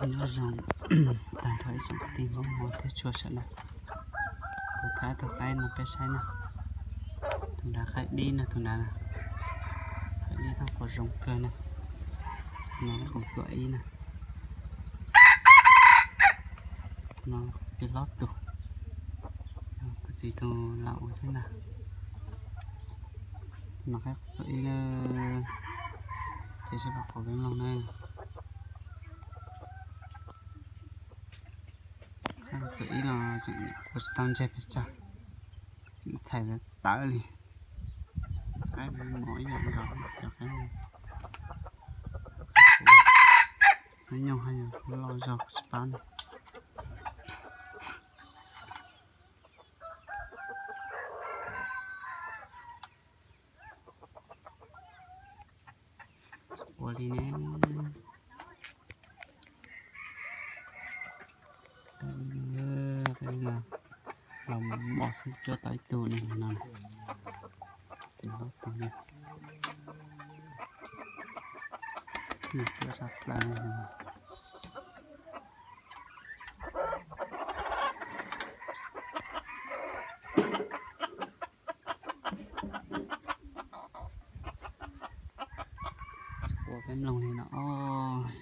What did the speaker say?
Nyob zoo tag nrho ib tsoom kwv tij Hmoob hmov thiab tshua sawv daws. Kuv thaij tus qaib no peb saib na. Tus nrad qaib dib na, tus nrad na. Qaib dib thooj quav zoo kawg na. No qaib qus txuam ib na. No qus txiv hlob tus. Kuv txiv tus lam ua thiab ntag. No qaib qus txuam ib na. Ces sawv daws pom peb mloog na. Qaib qus txuam ib los tseem ua tsis tau ntseg pes tsawg, tseem txhais tawv li. Qaib mos ib yam nkaus cov qaib no. Nyob haj yam loj zog kuv tsis paub na. Ua li ne. Los mos xwb cuab tau ib tug ne no. Txiv hlob tus ne. Nws cuab sab plaws ne. Ua peb mloog li no os.